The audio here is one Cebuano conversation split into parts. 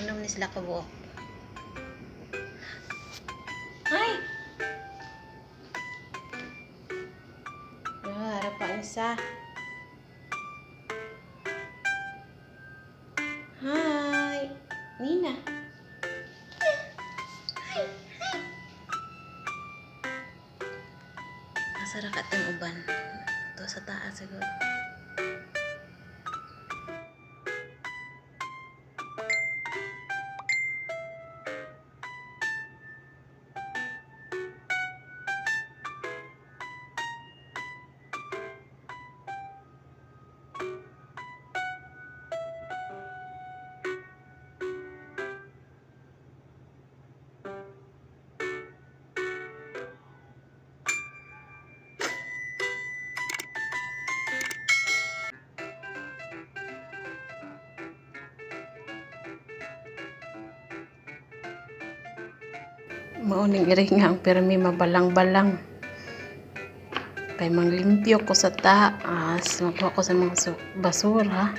Unom ni sila kabuok. Ay! Ah, harap pa ang isa. Hi! Nina! Hi! Hi! Asa ra ka ting uban? Ito sa taas siguro. Mao ning iring nga ang pirmi mabalang-balang. Kay manglimpyo ko sa taas, magkuha ko sa mga basura.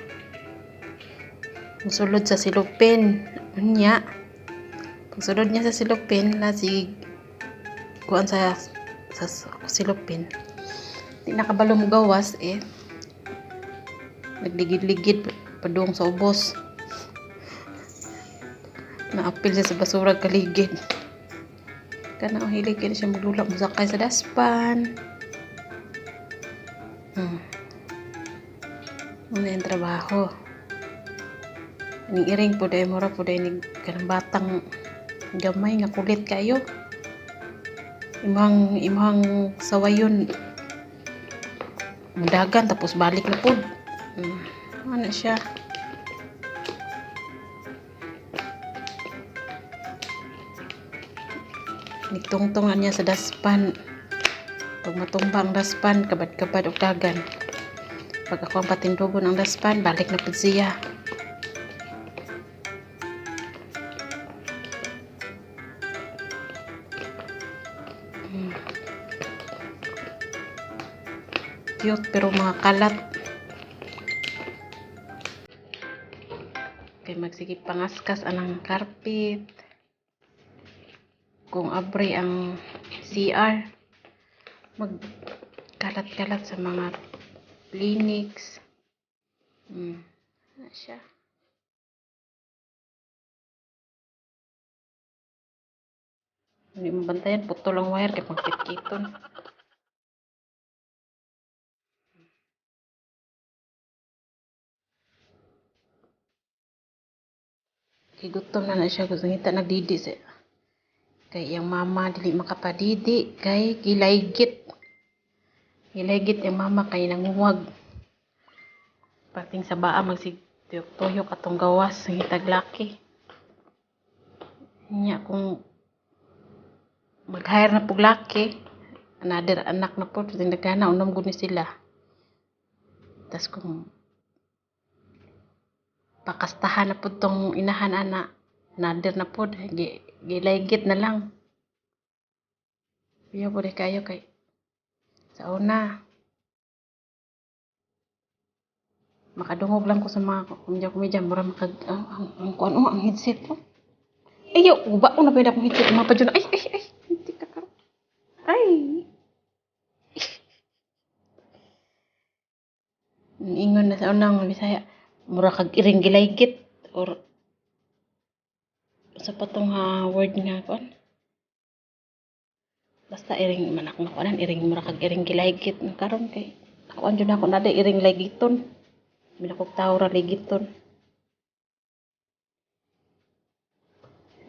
Musulod sa silupin. Unya. Pagsulod niya sa silupin, la si kuan sa silupin. Di nakabalo mo gawas eh. Nagligid-ligid padung sa ubos. Naapil siya sa basura kaligid. Kana ang hilig kini siya maglula mosakay sa daspan. Muna yung trabaho. Ning iring po dahil mura po dahil ni kanang batang gamay nga kulit kayo. Imong sawayon mudagan tapos balik na pod. Ano siya? Nigtungtungan niya sa daspan. Pag matumba ang daspan, kabad-kabad og dagan. Pag ako ang patindugon ang daspan, balik na pud siya. Cute pero mga kalat. Kay magsige pangaskas anang carpet. Kung abre ang CR, magkalat-kalat sa mga clinics. Ano siya? Hindi mo bantayan, putol ang wire kay pangkitkiton. Kay gutom na na siya, gusto ngita nagdidi siya. Kay iyang mama dili makapadidi kay gilaygit. Gilaygit iyang mama kay nanguwag. Pating sa baa magsig tuyok-tuyok atong gawas ngitag laki. Nya kung mag-hire na pug laki, another anak na pud nagana unom gud ni sila. Tas kung pakastahan na pud tong inahan ana, another na pud gilaygit na lang. Piyo pud kayo kay sa una makadungog lang ko sa mga komedya-komedya mura makag ang kuan oh, ang headset ko. Ay, uba ko na pwede akong headset mga pa ay ay ay hindi ka karon. Ay. Ingon na sa unang Bisaya, mura kag iring gilaygit or sa patong ha word nga kuan. Basta iring man ako nakuanan iring mura kag iring gilaygit karon kay nakuan jud ako na iring laygiton. Minakog tawo ra laygiton.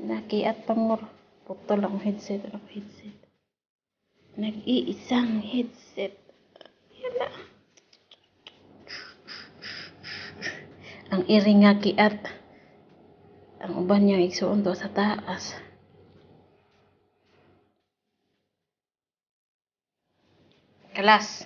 Nakiat pa mor. Putol akong headset. Ano ko headset? Nag-iisang headset. Yala. Ang iring nga kiat. Ang uban niya igsuon to sa taas. Kalas.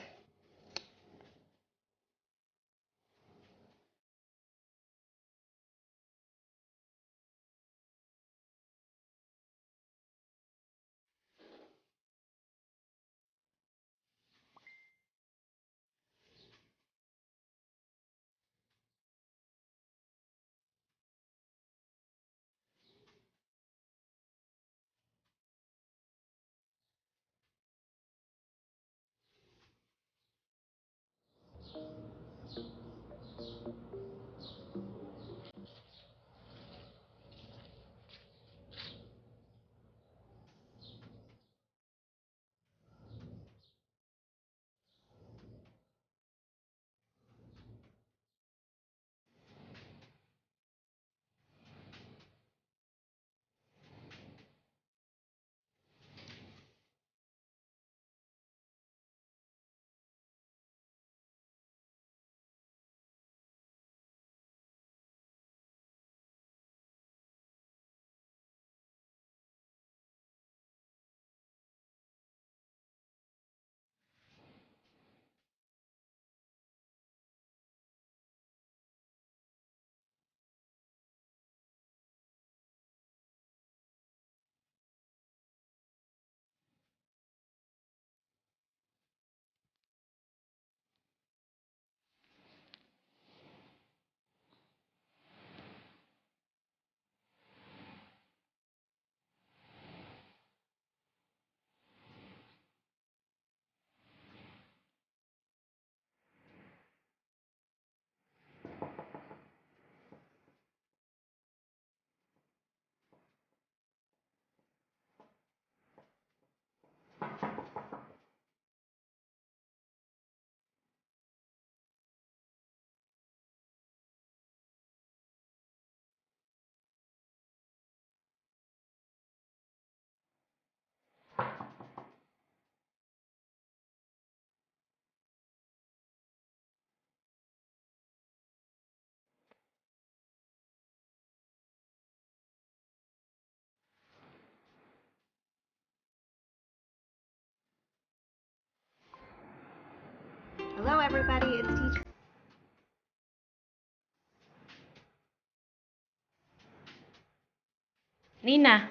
Nina.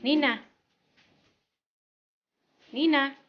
Nina. Nina.